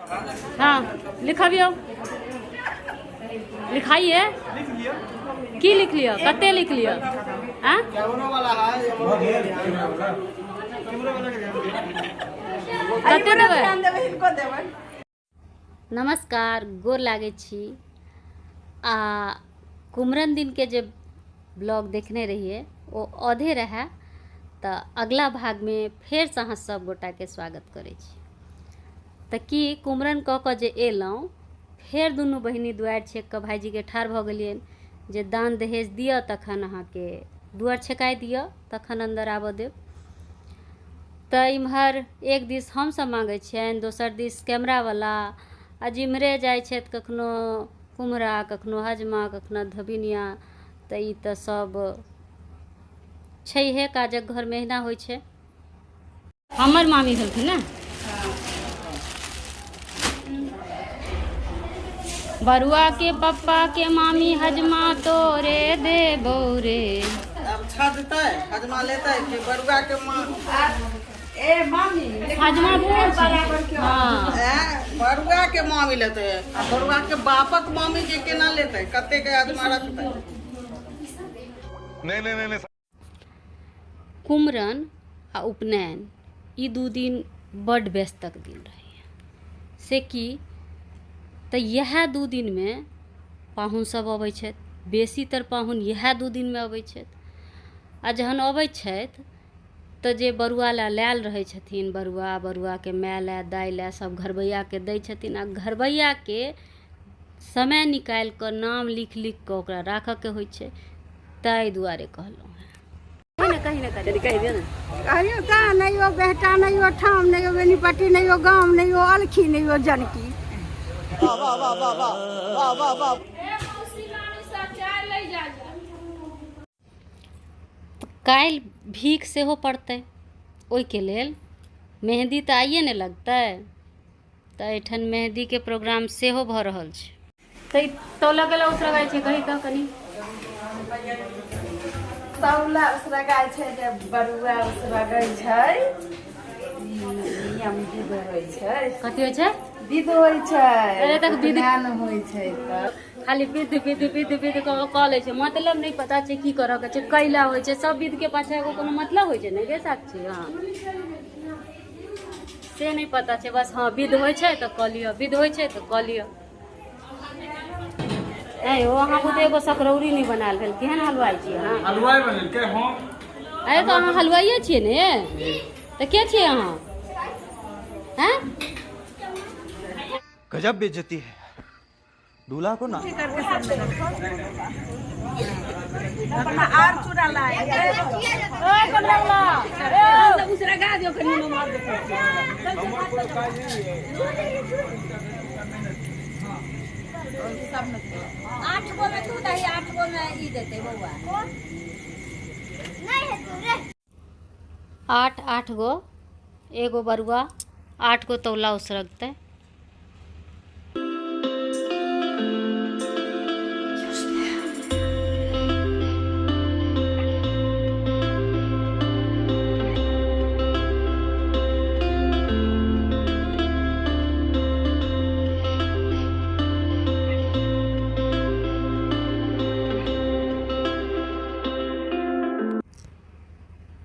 हाँ लिखबियौ लिखाइए की लिख लिअ कते लिख लिअ आँ कते देबै नमस्कार गोर लागै छी आ कुमरन दिनके जे ब्लॉग देखने रहियै ओ अधे रहए तऽ अगला भागमे फेरसँ अहाँ सब गोटाके स्वागत करै छी। तऽ की कुमरन कऽ कऽ जे एलहुँ फेर दुनू बहिनी दुआरि छेक कऽ भाइजीके ठाढ़ भऽ गेलियनि जे दान दहेज दिअ तखन अहाँके दुआरि छेकाइ दिअ तखन अन्दर आबऽ देब। तऽ इम्हर एक दिस हमसभ माँगै छियनि दोसर दिस कैमरावला आ जिम्हरे जाइ छथि कखनो कुम्हरा कखनो हजमा कखनो धोबिनिया तऽ ई तऽ सब छैहे काजक घरमे एहिना होइ छै। हमर मामी भेलखिन ने बरुआ के पप्पा के मामी हजमा तोरे देबौ रे। अब छजतै हजमा लेतै कि बरुआ के माँ ए मामी हजमा बूढ़ छै। हाँ ए बरुआ के मामी लेतै आ बरुआ के बापक मामी के केना लेतै कते के हजमा रखतै। नहीं नहीं नहीं नहीं कुमरन आ उपनयन ई दू दिन बड्ड व्यस्तक दिन रहैए से की तऽ इएह दू दिनमे पाहुन सब अबै छथि बेसीतर पाहुन इएह दू दिनमे अबै छथि आ जहन अबै छथि तऽ जे बरुआ लए आयल रहै छथिन बरुआ बरुआके माय लए दाइ लए सब घरबैआके दै छथिन आ घरबैआके समय निकालि कऽ नाम लिख लिख कऽ ओकरा राखऽके होइ छै ताहि दुआरे कहलहुँ हेँ कही ने कही कहि दियौ ने कहियो कहाँ नहि हो बेटा नहि हो ठाम नहि हो बेनीपट्टी नहि हो गाम नहि हो अलखी नहि हो जनकी। काल्हि भीख सेहो पड़तै ओहिके लेल मेहन्दी तऽ आइए ने लगतै तऽ एहिठाम मेहदीके प्रोग्राम सेहो भऽ रहल छै। तऽ ई तौला केला उसरगाइ छै कही तऽ कनि। तौला उसरगाइ छै जे बरुआ उसरगै छै ई नियम विध होइ छै। कथी होइ छै? विध होइ छै। अरे तक विध उपनयन होइ छै तऽ खाली विध विध विध विध कऽ कऽ लै छै मतलब नहि पता छै की करऽ के छै कैला होइ छै सब विध के पाछा एगो कोनो मतलब होइ छै ने गे साक्षी हँ से नहि पता छै बस हँ विध होइ छै तऽ कऽ लिअ विध होइ छै तऽ कऽ लिअ। ऐं यौ अहाँ बुते एगो सकरौरी नहि बनायल भेल केहन हलवाइ छियै अहाँ? हलवाइ बनेलकै हम। अरे तऽ अहाँ हलवाइए छियै ने तऽ के छियै अहाँ हैं? गजब बेइज्जती है दूल्हा को ना अपना आर चूड़ा लाए। आठ गो में तू दही 8 गो में ई देते बौआ 8 8 गो एगो बरुआ 8 गो तौला उसरगतै।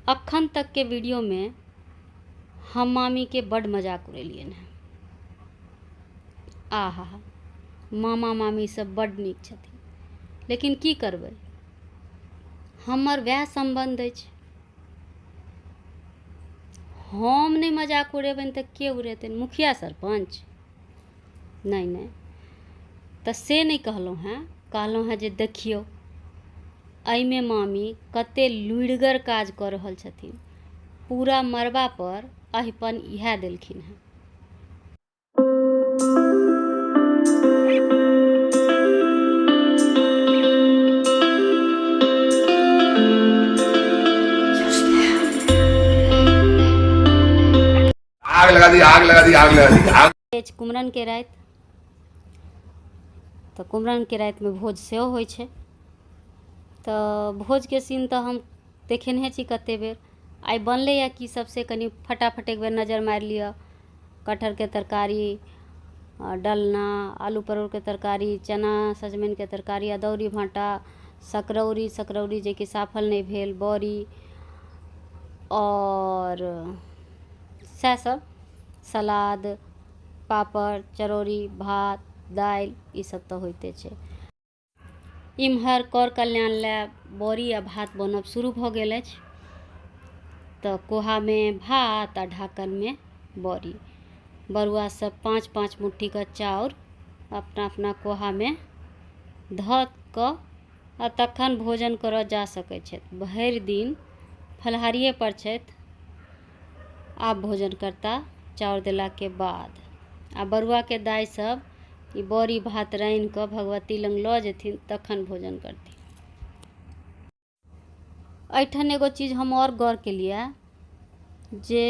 अखन तक के वीडियो में हम मामी के बड मजाक उड़ेलियन हँ। आहा मामा मामी सब बड नीक छथिन लेकिन की करबै हमर वएह सम्बन्ध अछि। हम नहि मजाक उड़ेबनि तऽ के उड़ेतनि मुखिया सरपञ्च? नहि नहि तऽ से नहि कहलहुँ हेँ कहलहुँ हेँ जे देखियौ एहिमे मामी कते लुरिगर काज कऽ रहल छथिन पूरा मड़बापर अहिपन इएह देलखिन हेँ। आग लगा दी आग लगा दी आग लगा दी आग। अछि कुमरनके राति तऽ कुमरनके रातिमे भोज सेहो होइ छै तऽ भोजके सीन तऽ हम देखेनहे छी कते बेर आइ बनलैए की सब से कनि फटाफट एक बेर नजरि मारि लिअ। कटहरके तरकारी डलना, आलू परोरके तरकारी, चना सजमनिके तरकारी, अदौरी भाँटा, सकरौरी, सकरौरी जेकि सफल नहि भेल, बड़ी आओर सएह सब, सलाद, पापड़, चरौरी, भात, दालि ई सब तऽ होइते छै। इम्हर कर कल्याण लए बड़ी आ भात बनब शुरू भऽ गेल अछि। तऽ कोहामे भात आ ढाकनमे बड़ी। बरुआ सब पाँच पाँच मुट्ठीके चाउर अपना अपना कोहामे धऽ कऽ आ तखन भोजन करऽ जा सकै छथि। भरि दिन फलाहारिएपर छथि। आब भोजन करता चाउर देलाके बाद। आ बरुआके दाइ सब ई बड़ी भात रान्हि कऽ भगवती लग लऽ जेथिन तखन भोजन करथिन। एहिठाम एगो चीज हम आओर गौर केलियै जे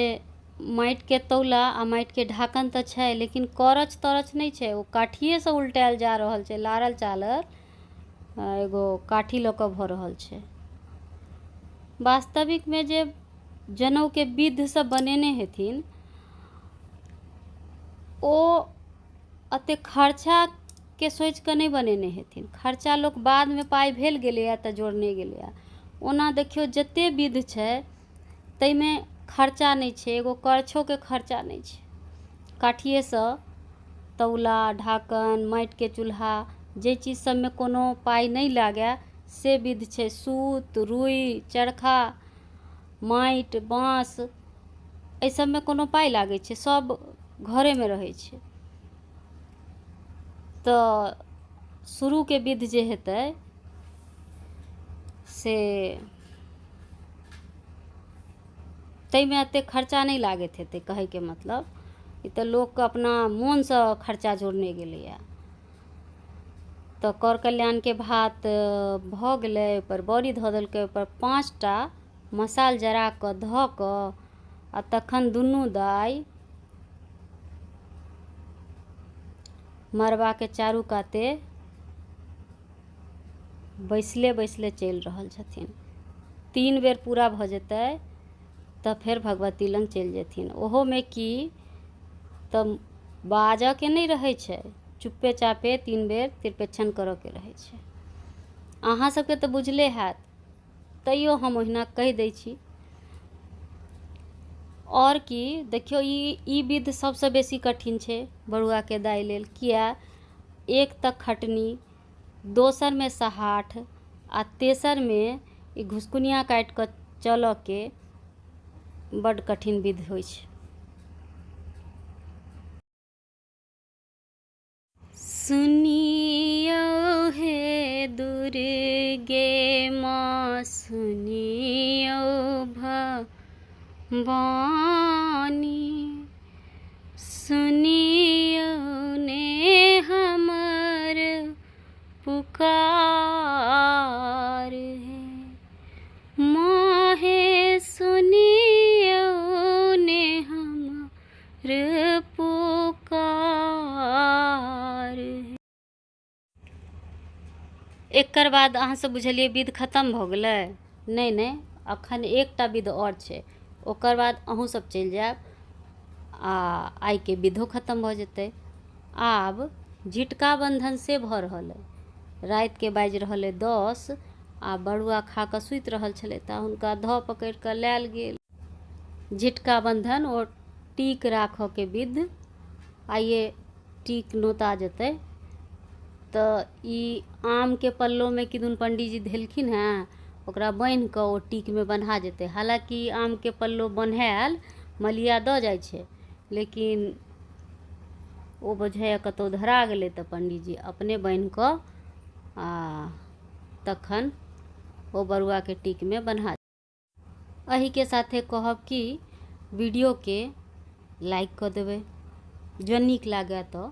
माटिके तौला आ माटिके ढाकन तऽ छै लेकिन करछ तरछ नहि छै, ओ काठिएसँ उलटायल जा रहल छै, लारल चालल एगो काठी लऽ कऽ भऽ रहल छै। वास्तविकमे जे जनउके विध सब बनेने हेथिन ओ एतेक खर्चाके सोचिकऽ नहि बनेने हेथिन। खर्चा लोक बादमे पाइ भेल गेलैए तऽ जोड़ने गेलैए। ओना देखियौ जते विध छै ताहिमे खर्चा नहि छै, एगो करछोके खर्चा नहि छै। काठिएसँ तौला, ढाकन, माटिके चूल्हा, जाहि चीज सबमे कोनो पाइ नहि लागै से विध छै। सूत, रुइ, चरखा, माटि, बाँस, एहि सबमे कोनो पाइ लागै छै? सब घरेमे रहै छै। तऽ शुरूके विध जे हेतै से ताहिमे एतेक खर्चा नहि लागैत हेतै, कहैके मतलब ई तऽ लोकके अपना मोनसँ खर्चा जोड़ने गेलैए। तऽ कर कल्याणके भात भऽ गेलै, ओहिपर बड़ी धऽ देलकै, ओहिपर 5टा मसाल जरा कऽ धऽ कऽ आ तखन दुनू दाइ मड़बाके चारू काते बैसले बैसले चलि रहल छथिन। 3 बेर पूरा भऽ जेतै तऽ फेर भगवती लग चलि जेथिन। ओहोमे की तऽ बाजऽके नहि रहै छै, चुप्पे चापे 3 बेर तिरपेच्छन करऽके रहै छै। अहाँ सबके तऽ बुझले हैत, तैयो हम ओहिना कहि दै छी। आओर की देखियौ, ई विध सबसँ बेसी कठिन छै बरुआके दाइ लेल। किया? एक तऽ खटनी, दोसरमे सहाठ आ तेसरमे ई घुसकुनिया काटि कऽ चलऽके बड्ड कठिन विध होइ छै। सुनियौ हे दुर्गे माँ, सुनियौ भवानी, सुनियौ ने हमर पुकार हे माँ, हे सुनियौ ने हमर पुकार। एकर बाद अहाँ सब बुझलियै विध खतम भऽ गेलै? नहि नहि, अखन एकटा विध आओर छै, ओकर बाद अहूँ सब चलि जायब आ आइके विधो खतम भऽ जेतै। आब झिटका बन्धन से भऽ रहल अइ। रातिके बाजि रहल अइ 10 आ बरुआ खा कऽ सुति रहल छलै तऽ हुनका धऽ पकड़ि कऽ लायल गेल। झिटका बन्धन ओ टीक राखऽके विध, आइए टीक नोता जेतै। तऽ ई आमके पल्लोमे किदुन पंडीजी धेलखिन हेँ, ओकरा बान्हि कऽ ओ टीकमे बन्हा जेतै। हालाँकि आमके पल्लो बन्हायल मलिया दऽ जाइ छै, लेकिन ओ बुझाइए कतहु धरा गेलै तऽ पंडीजी अपने बान्हि कऽ आ तखन ओ बरुआके टीकमे बन्हा। एहिके साथे कहब कि वीडियोके लाइक कऽ देबै जँ नीक लागए तऽ,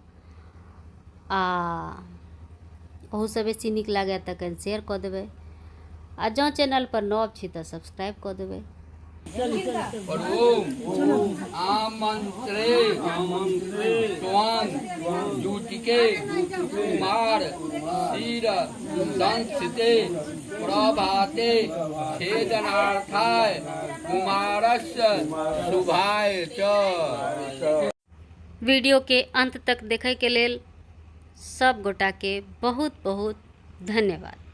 आ ओहूसँ बेसी नीक लागए तऽ कनि शेयर कऽ देबै, आ जँ चैनलपर नव छी तऽ सब्सक्राइब कऽ देबै। आमंत्रे त्वां दूतिके कुमार क्षीर संस्थिते प्रभाते छेदनार्थाय कुमारस्य शुभाय च। वीडियोके अंत तक देखैके लेल सब गोटाके बहुत बहुत धन्यवाद।